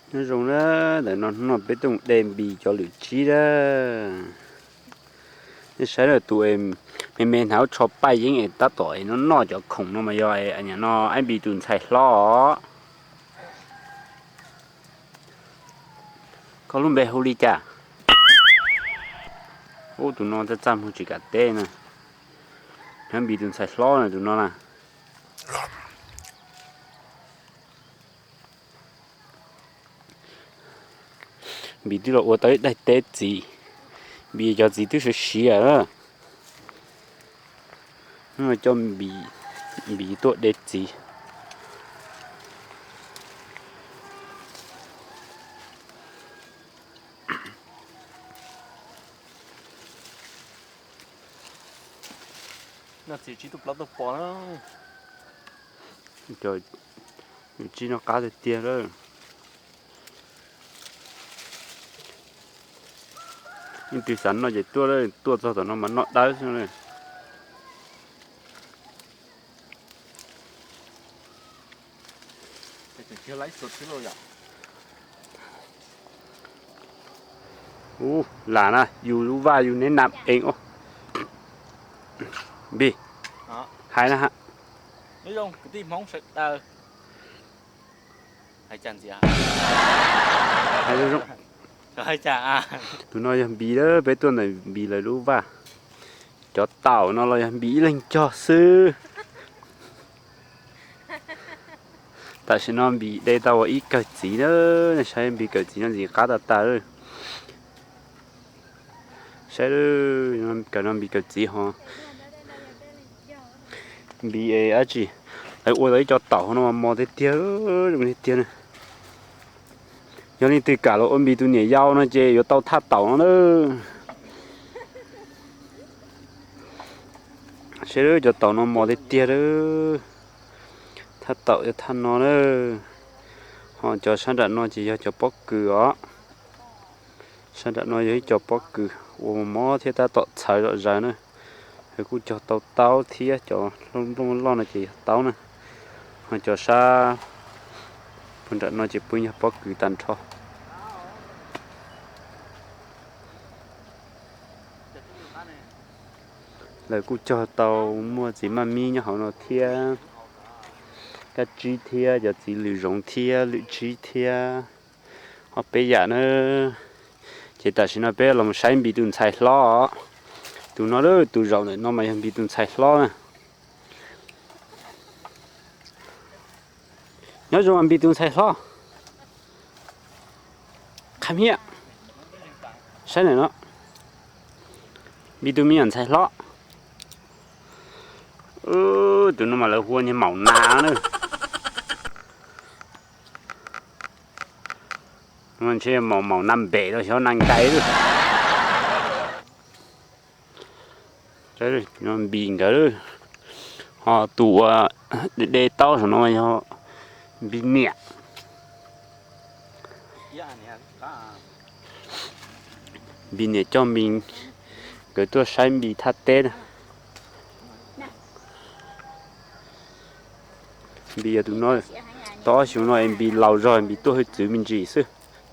Nyob zoo na, ntawm no hnub no peb tuaj mus de npis cov lwm tsib na. Nej saib lawm tus me me hnav lub tsho paj yeeb es tab tom es noj noj cov khoom no mas yog nim no ab npis tus ntxhais hlob os. Koj lub npe hu li cas? Ub, tus no txaj txaj muag tsis kam teb na. Nyob npis tus ntxhais hlob na tus no na. Npis twb los ua tau ib daim teb txiv, npis cov txiv twb siav siav lawm. Coj npis tuaj de txiv. Noj txiv tsib tuaj plaub tuaj pov na. Cov tsib noj qab tiag tiag lawm. Leej twg xav noj ces tuaj, tuaj txog tom no mas noj dawb xwb na. Ub, lam na, yus lub vaj yus neb nam eev os. Npis, hais na ha. Hais zoo zoo. Tus no yog Npis lawm, peb tuaj ntawm Npis lawv lub vaj. Cov taum no los yog Npis ib leeg cog xwb. Tam sim no Npis de tau ua ib kawm txiv na, nej saib Npis kawm txiv no ntxim qab tas tas lawm. Saib, kawm no Npis kawm txiv ho. Npis es dab tsi, lawv ua tau ib co taum no mas mos tiag tiag, zoo tiag tiag na. Yog leej twg kam los ua Npis tus niam yau no ces yuav tau thaj taum no na. Saib cov taum no mos tiag tiag lawm. Thaj taum yog thaj no na. Ho cov sab nram no ces yog cov pob kws os. Sab nram no yog ib co pob kws ua mos mos thiab tab tom txhawv zom zaws na. Kuj cog tau taub thiab, cov nplooj loj no ces yog taub na. Ho cov sab puag nram no ces pw yog pob kws tag nrho. Lawv kuj cog tau muaj txiv maj mib nyob hauv no thiab, kab tsib thiab, cov txiv lwm zoov thiab, lwm tsib thiab, ob peb yam na. Ces tam sim no peb los saib Npis tus ntxhais hlob. Tus no, tus zaum ntawm no mas yog Npis tus ntxhais hlob na. Nyob zoo Npis tus ntxhais hlob. Qha miab, saib ntawm no, Npis tus me nyuam ntxhais hlob. Tus no mas lawv hu ua niag maum nas na. Ntshe maum nas npem los xyov nas nkais lawm. Npis nkawd, ho tus uas de taub saum no yog Npis niam. Npis niam coj Npis nkawd tuaj saib Npis thaj teb na. Npis yog tus no, tau ob xyoos no es Npis laus zog Npis tuaj hwj txwv me ntsis xwb,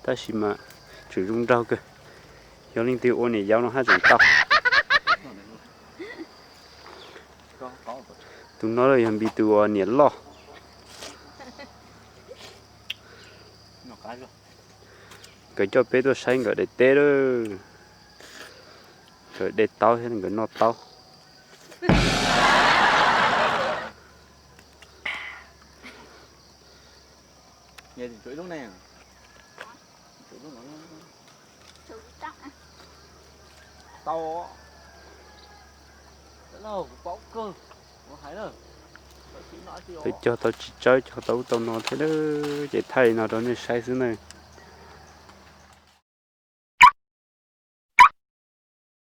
tab sis mas tseem zoo nraug kawg. Yog leej twg ua niam yau no haj tseem tau. Tus no yog Npis tus uas niam loj. Nkawd coj peb tuaj saib nkawd de teb lawm. Nkawd de taub thiab nkawd noj taub. Lawv cog tau tsis tsawg, cog tau ub tau no thiab lawm, ces thaij li no rau nej saib xwb na.